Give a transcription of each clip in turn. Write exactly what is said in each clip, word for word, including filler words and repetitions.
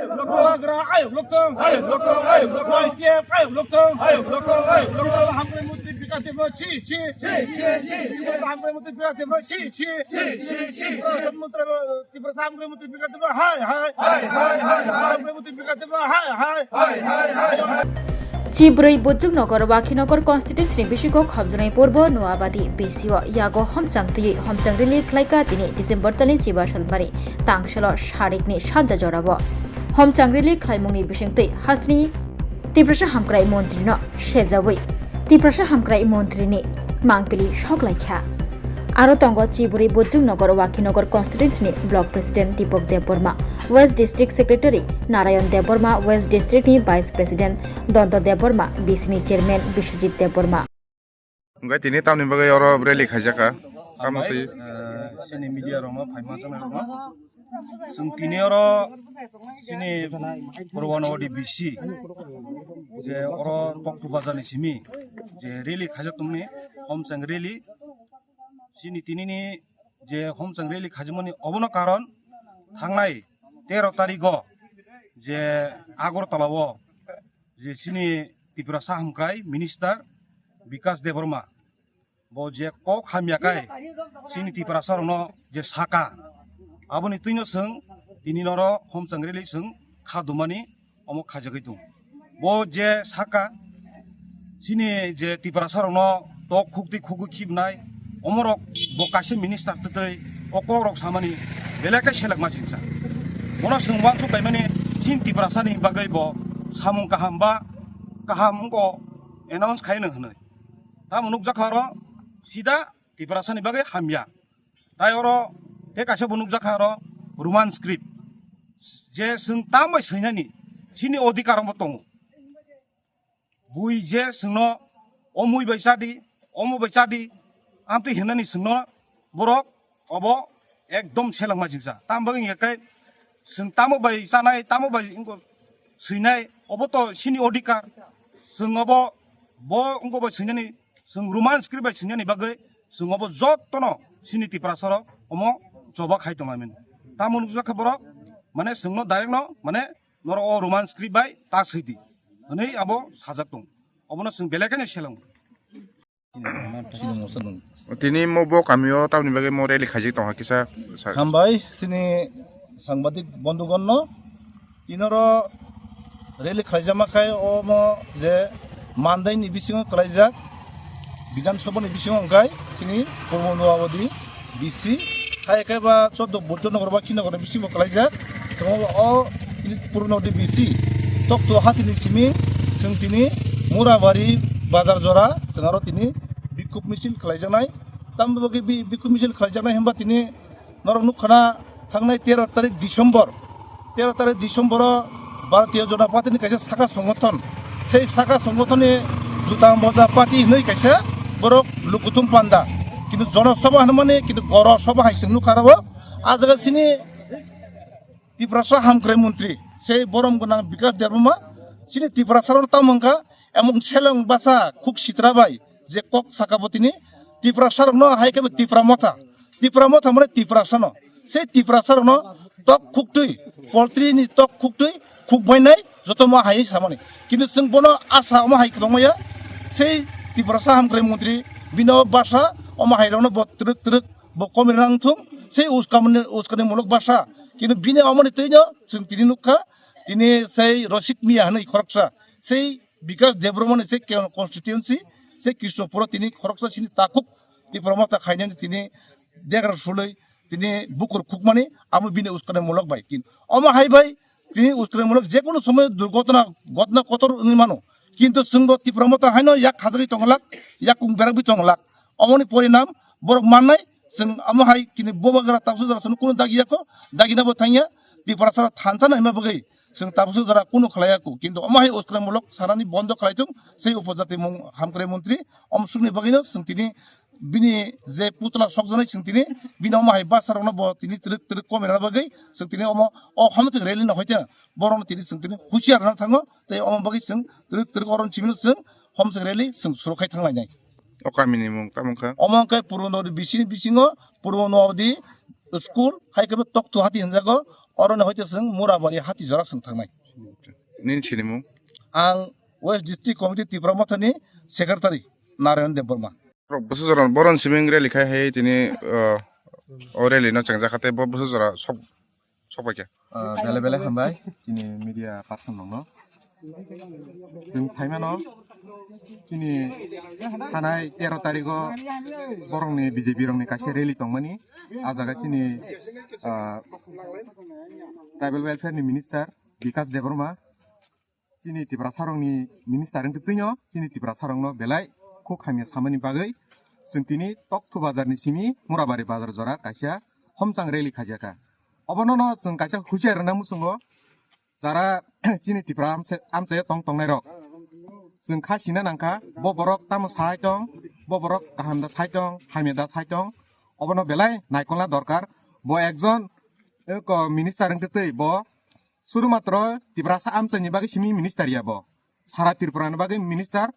Bubagra ayuk lokthung. Ayuk lokthung, ayuk lokthung. Y T F ayuk lokthung. Ayuk lokthung, ayuk lokthung. Hamkrai mantri Bikash Debbarma, si, si. Si, si, si, si. Hamkrai mantri Bikash Debbarma, si, si. Si, si, si, si. Tiprasa mantri, Tiprasa hamkrai mantri Bikash Debbarma, hai, hai. Hai, hai, hai, hai. Hamkrai mantri Bikash Debbarma, hai, hai. Hai, hai, hai, hai. Chibwrwi Buchuknagar Wakhinagar constituency ni bisingo khopjaknai purbo Noabadi B C o yago homchang twiwi homchang rally khlaika tini December talni chiba salmani tangsalo sarikni sanja jorao. Homchang rally khlaimungni bisingtwi hasteni Tiprasa hamkrai montrino sejawi Tiprasa hamkrai montrini mangpili soklaikha. Aro tongo Chibwrwi Buchuknagar Wakhinagar constituency ni block president Deepak Debbarma, West District Secretary Narayan Debbarma, West District ni Vice President Donto Debbarma, B C ni Chairman Biswajit Debbarma. Hwnkhe tini tamni bagwi oro rally khaijaka? Tamo twi? Hambai, eh, chini media rokno, phaima channel rokno. Chwng tini oro chini Purbo Noabadi B C je oro Toktu Bazar ni simi je rally khaijak tongmani, homchang rally. Chini tini ni je homchang rally khaijakmani obono karon thangnai tero tarigo je Agartala o je chini Tiprasa hamkrai minister Bikash Debbarma bo je kok hamya kai chini Tiprasa rokno je saka, aboni twino chwng tini noro homchang rally chwng kha dumani omo khaijagwi tongo. Bo je saka chini je Tiprasa rokno tok khuktwi khugwi khibnai, omorok bo kaisa minister twtwi o kokrok samani belai khe selekma singsa. Bono chwng uansuk laimani chini Tiprasa ni bagwi bo samung kaham ba kaham wngkha announce khaino hwnwi. Tamo nukjakha oro sida Tiprasa ni bagwi hamya. Tai oro tei kaisa bo nukjakha oro Roman script. Je chwng tam bai swinani chini odhikar bo tongo. Bui je chwngno omui bai chadi, omo bai chadi, amtwi hinani chwngno borok obo ekdom selengma jingsa. Tam bagwi hingkhe chwng tamo bai chanai, tamo bai wngkha swinai, obo to chini odhikar. Chwng obo, bo wngkha bai swinani, chwng Roman script bai swinani bagwi chwng obo jotono chini Tiprasa rok omo choba khai tonglaimani. Tamo nukjakha borok, mane chwngno direct no, mane norok o Roman script bai ta swi di hwnwi abo sajak tong. Obono chwng belai kheno seleng. Tini mo bo kamio tamni bagwi mo rally khaijak tongha kisa sa. Hambai chini sangbadik bondhugonno. Tinoro rally khlaijakma khai omo je Monday ni bisingo kwlaijak, Bidhan Sabha ni bisingo hwnkhe chini Purbo Noabadi B C, hai khe ba choddo Buchuknagar ba Wakhinagar ni bisingo kwlaijak. Chwng o Purbo Noabadi B C Toktu hati ni simi chwng tini Murabari bazar jora chwng aro tini bikhub misil khlaijaknai. Tamni bagwi bi-, bikhub misil khlaijaknai hwnba tini norok nukha na, thangnai tero tarik December, tero tarik December o Bharatiya Janata Party ni kaisa saka songothon, sei saka songothon ni juta moja party hinwi kaisa borok lukuthum panda, kintu Jana Sabha hwnmani kintu Goro Sabha hai se nukha aro. O jaga chini Tiprasa hamkrai montri sei borom gwnang Bikash Debbarma chini Tiprasa rok tamo wngkha, emon seleng basa khuk sitra bai je kok saka bo tini Tiprasa rokno hai khe bo Tipra Motha, Tipra Motha mane Tiprasa no, sei Tiprasa rokno tok khuktwi, poultry ni tok khuktwi khuk bainai joto ma hai samani. Kintu chwng bono asa omo hai kwbangma ya, sei Tiprasa hamkrai montri bino basa omo hai rokno bo twrwk twrwk bo komirang thung, sei uskamani, uskani muluk basa. Kintu bini omoni twino chwng tini nukha, tini sei Rosik Miya hwnwi khoroksa, sei Bikash Debbarmani se ke-, constituency, se Krishnapur o tini khoroksa sini takhuk Tipra Motha khainani tini degra sulwi tini bukur khukmani amo bini uskani mulok bai. Kin-, omo hai bai tini uskani mulok je kono somoy durgotona, gotna kotor wngwi mano. Kintu chwngbo Tipra Motha haino yak khajagwi tonglak, yak kung beragwi tonglak. Omoni porinam borok mannai, chwng amo hai kini bubagra tabsu jora sunu kunu dagi yakho, dagina bo thangya, Tiprasa thansa naima bagwi chwng tabsu jora kunu khlaiya ku, kintu omo hai uskrai mulok sanani bondo khlai thung, sei upojati mung hamkrai montri, om sukni bagwino chwng tini bini je putla sokjaknai chwng tini bini omo hai basa rokno bo tini twrwk twrwk komirna bagwi chwng tini omo o homchwk rally no hoite borokno tini chwng tini husiar rwna thango, tei omo bagwi chwng twrwk twrwk oron chimino chwng homchwk rally chwng suru khai thanglainai. O kamini mung tamo wngkha? Omo wngkha Purbo Noabadi B C ni bisingo Purbo Noabadi school, hai khe bo Toktu hati hinjago, Oroni hoite chwng Murabari hati jora chwng thangnai. Nini sinimung? Ang West District Committee Tipra Mothani Secretary Narayan Debbarma. Borok bwsajora boron siming rally khai hai tini, uh, o rally no chengjak kha tei bo bwsajora sok, sok pai kha. Ah, bele bele hambai chini media person rokno. Chwng saimano chini thanai tero tarigo borokni B J P rokni kaisa rally tongmani. A jaga chini, ah, Tribal Welfare ni Minister Bikas Debbarma, chini Tiprasa rokni minister wngtwi twino chini Tiprasa rokno belai khuk hamya samani bagwi chwng tini Tokthu bazar ni simi Murabari bazar jora kaisa homchang rally khaijakha. Obono no chwng kaisa husiar rwna muchungo jara chini Tipra amchai, amchai tong tongnai rok. Chwng kha sina nangkha bo borok tamo sai tong, bo borok kaham da sai tong, hamya da sai tong. Obono belai naikolna dorkar. Bo ekjon, eh, ko minister wngtwi twi bo Suru matro Tiprasa amchaini bagwi simi minister ya bo. Sara Tripura ni bagwi minister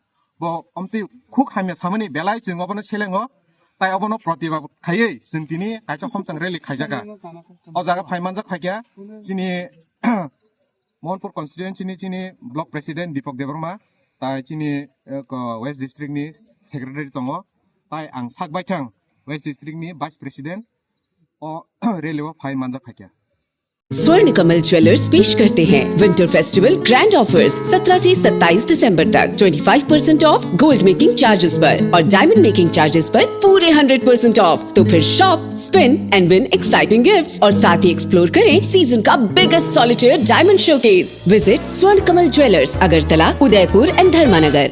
bo omtwi khuk hamya samani belai chwng obono selengo. Tai obono protibad khaiwi chwng tini kaisa homchang rally khaijaka. O jaga phai manjak phaikya chini Mohanpur constituency ni chini block president Deepak Debbarma, tai chini, eh, ko West District ni secretary tongo. Tai ang sak baithang West District ni vice president o rally o phai manjak phaikya. स्वर्ण कमल ज्वेलर्स पेश करते हैं winter festival grand offers. सत्रह से सत्ताईस दिसंबर तक twenty five percent of gold making charges पर और डायमंड मेकिंग चार्जेस पर पूरे हंड्रेड परसेंट ऑफ। तो फिर shop, spin and win exciting gifts और साथ ही एक्सप्लोर करें सीजन का biggest solitaire diamond showcase. Visit स्वर्ण कमल ज्वेलर्स, अगरतला, उदयपुर एंड धर्मानगर।